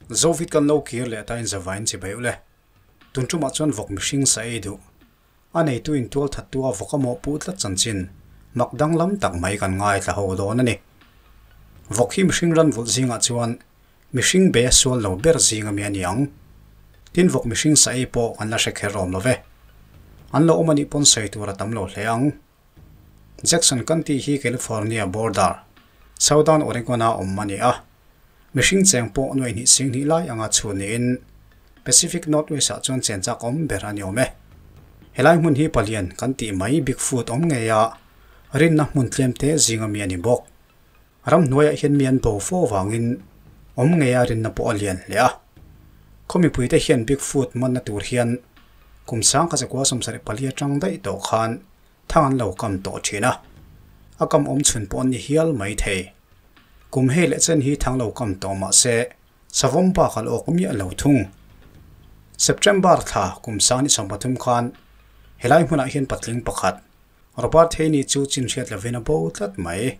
Zovit kan lo kir leh ta in zavain chibai ule. Tun tumah chuan vawk mihring sa ei duh. A neitu in tual thattu a vawk a mawhpuh tlat chanchin mak danglam tak mai kan ngaithla ho dawn a ni. Vawk hi mihring ran vulh zingah chuan mihring be a sual lo ber zing ami a ni ang. Tin vawk mihring sa ei pawh kan la hre kher awm lo ve. An lo awm anih pawn sawi tur a tam lo hle ang. Jackson County hi California border, Southern Oregon-a awm a ni a. Mihring cheng pawh nuaih hnih sing hnih lai anga chhun niin Pacific Northwest-ah chuan chen chak awm ber a ni awm e. Helai hmun hi palian kan tih mai Bigfoot awm ngei a, rinna hmun tlem te zinga mi a ni bawk. Ramhnuaiah hian mi an bo fo vangin awm ngeia rinna pawh a lian hle a. Khaw mipuite hian Bigfoot manna tur hian kum sangkhat zakua 74 atang daih tawh khan thang an lo kam tawh thin a, a kam awm chhun pawh an ni hial mai thei. Kum hei leh chen hi thang lo kam tawh mah se savawm bak a la awk miah lo thung. September thla kum 2023 khan helai hmunah hian patling pakhat Robert Haney chu chin hriat lovin a bo tlat mai.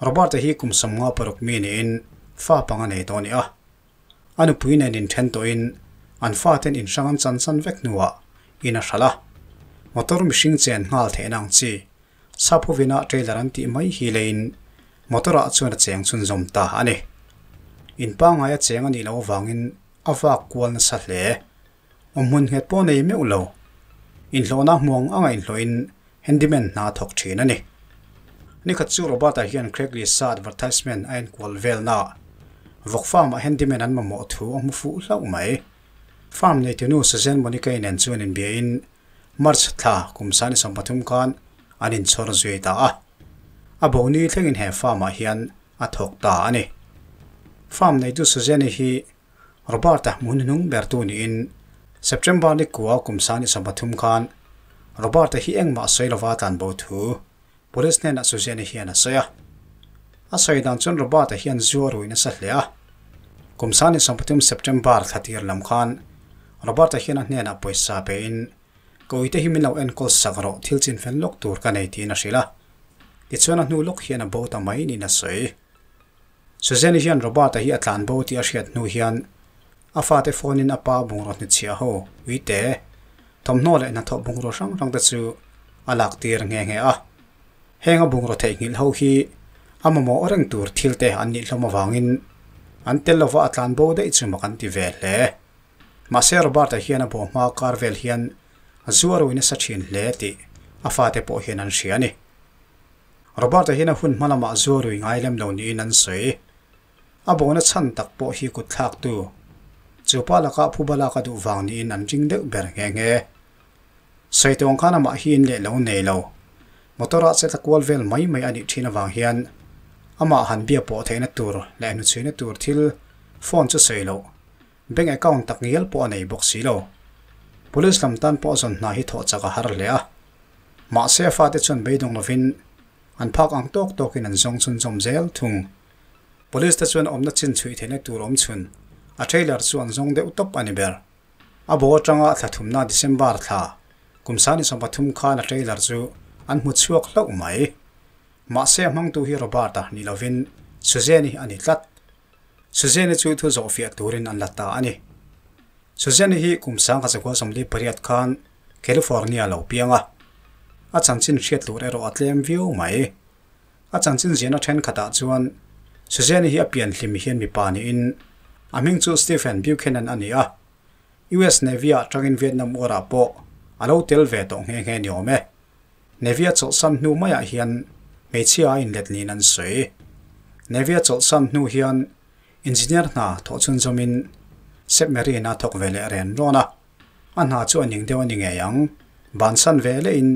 Robert-a hi kum 56 mi niin fa panga nei tawh a ni a. A nupui nen inthen tawhin an faten inhrang an chan chan vek hnuah in a hralh a. Motor mihring chen nghal theihna ang chi Saphovina trailer an tih mai hi leiin motor-ah chuan a cheng chhunzawm ta a ni. In pangngaia cheng a nih loh avangin a vak kual nasa hle. Awmhmun nghet pawh nei meuh lo. Inhlawhna hmuang anga inhlawhin handyman hna a thawk thin a ni. Nikhat chu Robert-a hian Craigslist-a advertisement a enkual velnaah vawk farm-ah handyman an mamawh thu a hmu fuh hlauh mai. Farm neitunu Suzanne Monica-i nen chuan inbiahin March thla kum 2023 khan an inchhawr zui ta a. A bo ni thlengin he farm-ah hian a thawk ta a ni. Farm neitu Suzanne-i hi Robert-a hmun hnung bertu niin September ni kua kum 2023 khan Robert-a hi engmah sawi lova tlan bo thu Police hnenah Suzanne-i hian a sawi a. A sawi dan chuan Robert-a hian zu a rui nasa hle a. Kum 2023 September thla tir lam khan Robert-a hian a hnenah pawisa pein Ka uite hi min lo enkawl sak rawh thil chinfen lawk tur ka nei tiin a hrilh a. Tichuan a hnu lawk hian a bo ta mai niin a sawi. Suzanne hian Robert-a hi a tlan bo tih a hriat hnu hian a fate phone-in a pa bungraw hnutchhiah ho uite, thawmhnaw leh hnathawh bungraw hrang hrang te chu a lak tir nghe nghe a. Heng a bungraw theihnghilh ho hi a mamawh reng tur thil te an nih hlawm avangin an tel lova a tlan bo daih chu mak an ti ve hle. Mahse Robert-a hian a bawh hma kar vel hian a zuar ui nasa thin hle tih a fate pawh hian an hria a ni. Robert-a hian a hun hma lamah zuar rui ngai lem lo niin an sawi. A bona chhan tak pawh hi kut thlaktu chu pa lakah phuba lak a duh vang niin an ring deuh ber nghe nghe. Sawi tawng khan amah hi in leh lo nei lo. Motor-ah che tla kual vel mai mai a nih thin avang hian amah han bia pawh theihna tur leh hnuchhuina tur thil phone chu sawi loh. Bank account tak ngial pawh a nei bawk si lo. Police lam tan pawh zawn hna hi thawh chak a har hle a. Mahse a fate chuan beidawng lovin an phak ang tawk tawkin an zawng chhunzawm zel thung. Police te chuan awmna chin chhuih theihna tur awm chhun a trailer chu an zawng deuh tawp a ni ber. A bo atanga thla thumna December thla kum 2023 khan a trailer chu an hmu chhuak hlauh mai. Mahse a hmangtu hi Robert-a ni lovin Suzanne-i a ni tlat. Suzanne-i chu thu zawhfiah turin an la ta a ni. Suzanne-i hi kum 1948 khan California lo piang a. A chanchin hriat tur erawh a tlem viau mai. A chanchin ziahna thenkhatah chuan Suzanne-i hi a pian hlim hian mipa niin a hming chu Stephen Buchanan a ni a. US Navy-ah tangin Vietnam War-ah pawh a lo tel ve tawh nghe nghe ni awm e. Navy-a chawlhsan hnu maiah hian hmeichhia a inlet niin an sawi. Navy-a chawlhsan hnu hian engineer hna thawh chhunzawmin submarine a thawk ve leh ren rawn a, a hna chu a ning deuh a ni ngei ang. Bansan ve lehin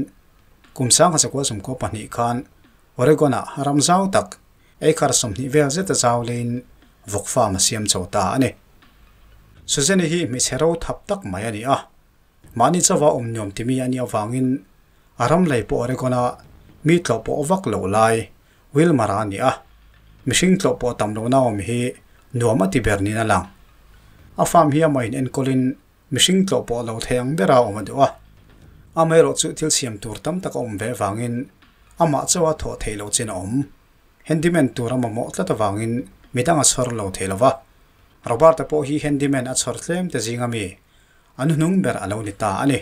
kum 1992 khan Oregon-ah ram zau tak eikhar 20 vel zeta zau leiin vawk farm a siam chho ta a ni. Suzanne-i hi hmeichhe ro thap tak mai a ni a. Mahni chauha awm nuam timi a nih avangin a ram lei pawh Oregon-a mi tlawh pawh vak loh lai Wilmar-a a ni a, mihring tlawh pawh tam lohna awm hi nuam a ti ber niin a lang. A farm hi amah in enkawlin mihring tlawh pawh lo thei ang bera awm a duh a, amaherawhchu thil siam tur tam tak a awm ve avangin amah chauha thawh theih loh chin a awm. Handyman tur a mamawh tlat avangin midang a chhawr lo thei lo va. Robert-a pawh hi handyman a chhawr tlem te zinga mi a hnuhnung ber a lo ni ta a ni.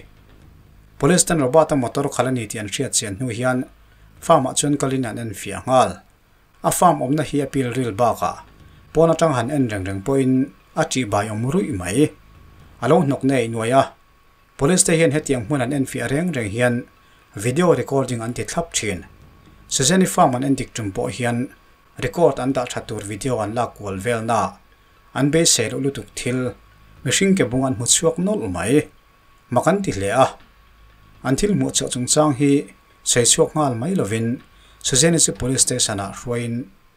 Police ten Robert-a motor khalh a ni tih an hriat chian hnu hian farm-ah chuan kalin an enfiah nghal. A farm awmna hi a pil ril bakah pawn atang han en reng reng pawhin a ṭihbai awm ruih mai. A lo hnawk nei nuai a, Police te hian hetiang hmun an enfiah reng reng hian video recording an ti thlap thin. Suzanne-i farm an endik tum pawh hian record an dah tha tur video an lak kual velna an beisei loh lutuk thil mihring ke bung an hmu chhuak nawlh mai. Mak an ti hle a. An thil hmuh chhuah chungchang hi sawi chhuak nghal mai lovin Suzanne-i chu police station-ah hruaiin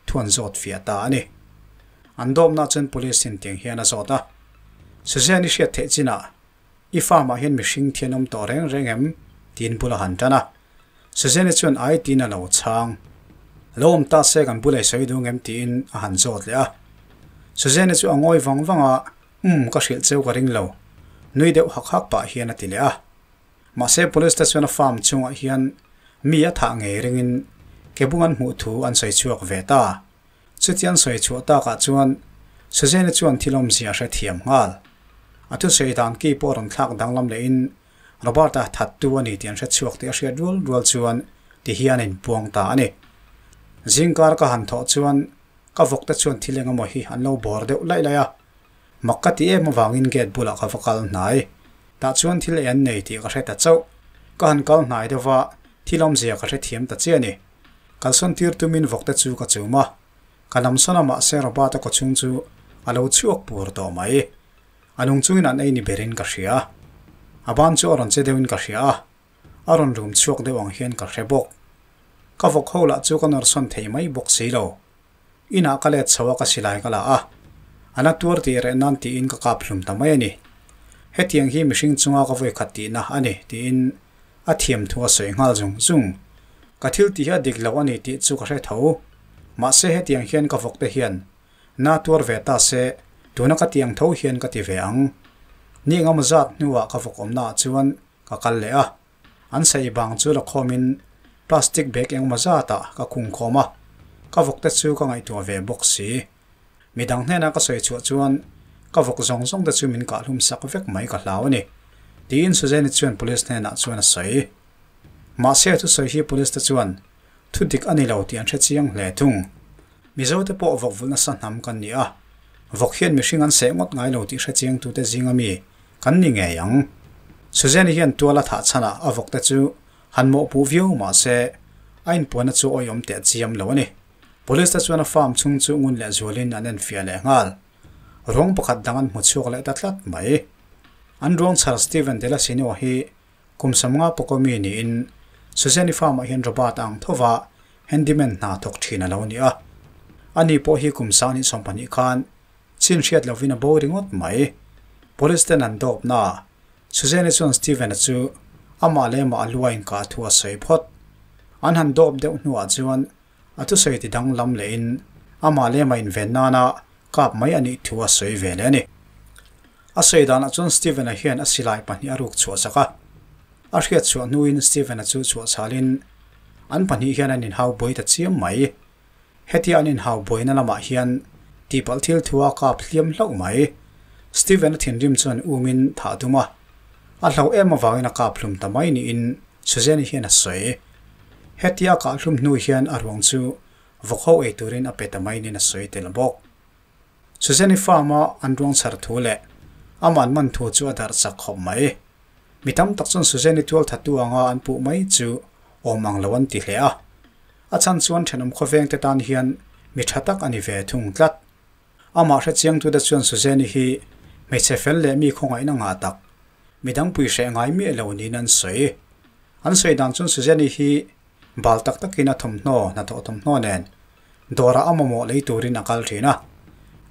thu an zawt fiah ta a ni. An dawpna chuan police in tiang hian a zawt a. Suzanne-i hriat theih chinah I farm ah hian mihring thian awm tawh reng reng em? tiin bul a han tan a. Suzanne chuan ai tiin a lo chhang. Lo awm ta se kan bula i sawi duh ngem tiin a han zawt leh a. Suzanne chu a ngawi vang vang a, Umm ka hrilh cheu ka ring lo. Nui deuh hak hak pah hian a ti leh a. Mahse police te chuan a farm chungah hian mi a thah ngei ringin kebung an hmuh thu an sawi chhuak ve ta. Chuti an sawi chhuah takah chuan Suzanne chuan thil awmzia a hrethiam nghal. A thusawi dan ki pawh rawn thlak danglam lehin Robert-a thattu a ni tih an hrechhuak tih a hriat rual rual chuan ti hian a inpuang ta a ni. Zingkar ka han thawh chuan ka vawk te chuan thil engemaw hi an lo bawr deuh laih laih a. Mak ka ti em avangin gate bulah ka va kal hnai. Tah chuan thil ei an nei tih ka hre ta chauh. Ka han kal hnai deuh va, thil awmzia ka hrethiam ta chiah a ni. Kalsawn tir tumin vawkte chu ka chum a, ka lamsawn a mahse Robert-a kawchhung chu a lo chhuak pur tawh mai. A lung chungin an ei ni berin ka hria. A ban chu a rawn che deuhin ka hria a, a rawn rum chhuak deuh ang hian ka hre bawk. Ka vawk ho lah chu ka nawrsawn thei mai bawk si lo. Inah ka let chho a ka silai ka la a, a na tuar tih reh nan tiin ka kap hlum ta mai a ni. Hetiang hi mihring chunga ka vawikhat tihna a ni tiin a thiam thu a sawi nghal zung zung. Ka thil tih hi a dik lo a ni tih chu ka hre tho. Mahse hetiang hian ka vawk te hian na tuar ve ta se tuna ka tiang tho hian ka ti ve ang. Ni engemaw zat hnuah ka vawk awmnaah chuan ka kal leh a. An saih bang chu la khawmin plastic bag engemaw zatah ka khung khawm a, ka vawk te chu ka ngaihtuah ve bawk si. Midang hnena ka sawi chhuah chuan ka vawk zawng zawng te chu min kahhlum sak vek mai ka hlau a ni, tiin Suzanne chuan police hnenah chuan a sawi. Mahse a thusawi hi police te chuan thu dik a ni lo tih an hre chiang hle thung. Mizo te pawh vawk vulh nasa hnam kan ni a, vawk hian mihring an seh ngawt ngai lo tih hre chiang tute zinga mi kan ni ngei ang. Suzanne hian tuala thah chhanah a vawk te chu han mawhpuh viau mahse a inpuanna chu awihawm teh chiam lo a ni. Police te chuan a farm chhung chu ngun leh zualin an enfiah leh nghal. Ruang pakhat dang an hmu chhuak leh ta tlat mai. An ruang chhar Steven De La Sino hi kum samnga pawkaw mi niin Suzanne-i farm-ah hian Robert a ang tho va, handyman hna thawk thin a lo ni a. Ani pawh hi kum 20 sawmpahnih khan chin hriat lovin a bo ringawt mai. Police ten an dawp na. Suzanne-i chuan Steven-a chu amah leh amah a lu a inkah thu a sawi phawt. An han dawp deuh hnuah chuan a thusawi ti danglam lehin amah leh amah inven nana kap mai a nih thu a sawi ve leh a ni. A sawi danah chuan Steven-a hian a silai pahnih a ruk chhuah sak a. A hriat chhuah hnuin Steven-a chu chhuah chhalin an pahnih hian an inhau buai ta chiam mai. Hetia an inhau buaina lamah hian tihpalh thil thu a kap hliam hlauh mai. Steven-a thinrim chuan umin thah dum a. A hlauh em avangin a kap hlum ta mai niin Suzanne-i hian a sawi. Hetia a kah hlum hnu hian a ruang chu vawk ho ei turin a pe ta mai niin a sawi tel bawk. Suzanne-i farm-a an ruang chhar thu leh amah an man thu chu a darh chak khawp mai. Mi tam tak chuan Suzanne-i tual thattu anga an puh mai chu awm ang lo an ti hle a. A chhan chuan thenawm khawvengte tan hian mi tha tak a ni ve thung tlat. Amah hrechiangtute chuan Suzanne-i hi hmeichhe fel leh mi khawngaihna ngah tak, mi dangpui hreh ngai miah lo niin an sawi. An sawi dan chuan Suzanne-i hi bal tak takin a thawmhnaw, hnathawh thawmhnaw nen dawrah a mamawh lei turin a kal thin a.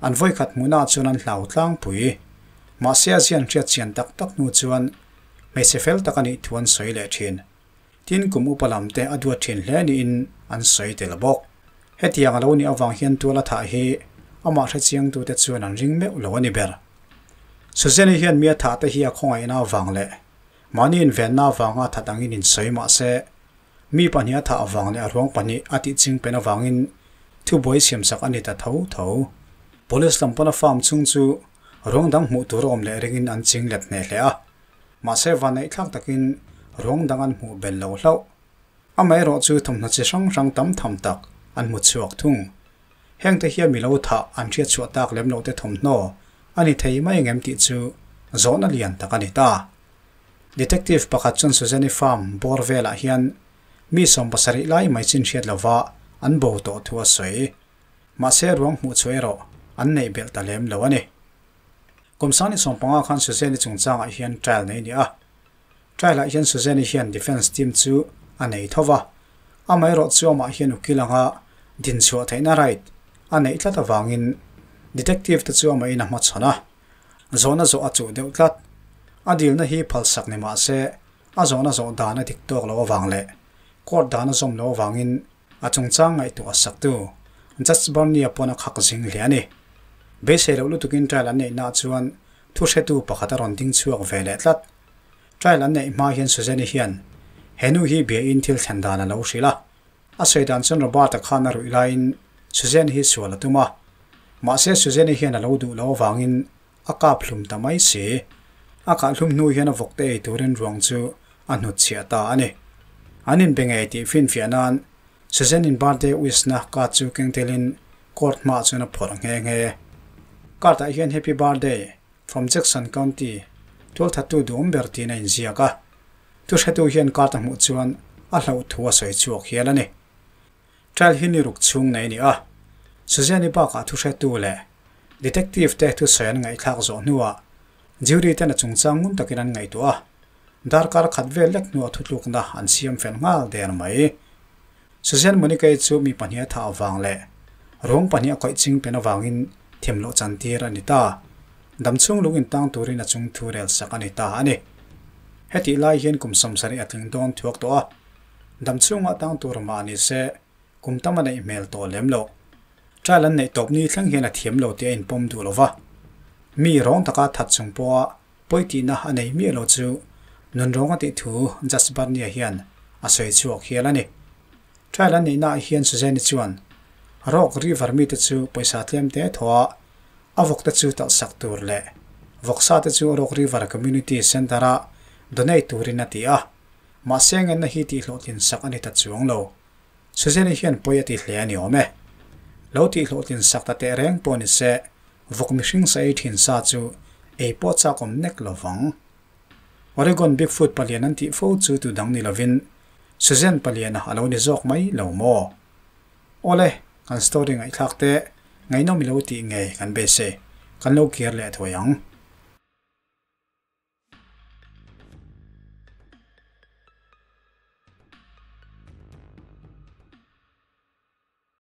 An vawikhat hmuhnaah chuan an hlau tlangpui. Mahse a zian hriat chian tak tak hnu chuan hmeichhe fel tak a nih thu an sawi leh thin. Tin, kum upa lam te a duat thin hle niin an sawi tel bawk. Hetiang a lo nih avang hian tual a thah hi amah hrechiangtute chuan an ring meuh lo a ni ber. Suzanne-i hian mi a thah te hi a khawngaihna avang leh mahni invenna avanga that angin insawi mah se, mi pahnih a thah avang leh a ruang pahnih a tih chingpen avangin thubuai siamsak a ni ta tho tho. Police lam pawn a farm chhung chu ruang dang hmuh tur a awm leh ringin an ching let hneh hle a, mahse vanneihthlak takin ruang dang an hmuh bel lo hlauh. Amaherawh chu thawmhnaw chi hrang hrang tam tham tak an hmu chhuak thung. Hengte hian mi lo thah an hriat chhuah tak lem loh te thawmhnaw a ni thei mai engem tih chu zawhna lian tak a ni ta. Detective pakhat chuan Suzanne-i farm bawr velah hian mi 70 lai mai chin hriat lova an bo tawh thu a sawi. Mahse ruang hmuh chhuah erawh an neih belh ta lem lo a ni. Kum 15 khan Suzanne-i chungchangah hian trial nei a ni a. Trial-ah hian Suzanne-i hian defence team chu a nei tho va, amaherawh chu amah hian ukil anga dinchhuah theihna right a neih tlat avangin detective te chu amahin a hmachhawn a, zawhna zawh a chuh deuh tlat. A dilna hi phalsak ni mah se a zawhna zawh dan a dik tawk loh avang leh court dan a zawm loh avangin a chungchang ngaihtuah a saktu Judge Barney-a pawn a khak zing hle a ni. Beisei loh lutukin trial an neihnaah chuan thuhretu pakhat a rawn ding chhuak ve leh tlat. Trial an neih hma hian Suzanne-i hian he nu hi bia in thil thlen dan a lo hrilh a. A sawi dan chuan Robert-a khan a ruih laiin Suzanne hi sual a tum a. Mahse Suzanne-i hian a lo duh loh avangin a kap hlum ta mai si. A kah hlum hnu hian a vawkte ei turin ruang chu a hnutchhiah ta a ni. An inbe ngei tih finfiah nan Suzanne-in birthday wish-na card chu keng telin court hmaah chuan a phawrh nghe nghe. Card-ah hian Happy Birthday From Jackson County, tualthattu duhawm ber tiin a inziak a. Thuhretu hian card a hmuh chuan a hlauh thu a sawi chhuak hial a ni. Trial hi ni ruk chhung nei a ni a. Suzanne-i bakah thuhretu leh detective te thusawi an ngaihthlak zawh hnuah jury ten a chungchang ngun takin an ngaihtuah a. Darkar khat vel lek hnuah thutlukna an siam fel nghal der mai. Suzanne Monica-i chu mi pahnih a thah avang leh ruang pahnih a khawih ching pen avangin them loh chantir a ni ta. Damchhung lung intang turin a chung thu rel sak a ni ta a ni. Hetih lai hian kum 70 a tling dawn thuak tawh a, damchhungah tang tur mah ni se kum tam a neih hmel tawh lem loh. Trial an neih tawp ni thleng hian a thiam lo tih a inpawm duh lo va. Mi rawng taka that chung pawha pawi tihna a nei miah lo chu nunrawng a tih thu Judge Barnier hian a sawi chhuak hial a ni. Trial an neihnaah hian Suzanne-i chuan Rock River mite chu pawisa tlem te thaw a, a vawkte chu talhsak tur leh vawksa te chu Rock River Community Centre-a donate turin a ti a. Mahse ngenna hi tihhlawhtlin sak a ni ta chuang lo. Suzanne-i hian pawi a ti hle a ni awm e. Lo tihhlawhtlin sak ta teh reng pawh ni se, vawk mihring sa ei thin sa chu ei pawh chak awm nek lo vang. Oregon Bigfoot palian an tih fo chu tu dang ni lovin Suzanne paliana a lo ni zawk mai lo maw? Awle, kan story ngaihthlak te ngaihnawm i lo tih ngei kan beisei, kan lo kir leh thuai ang.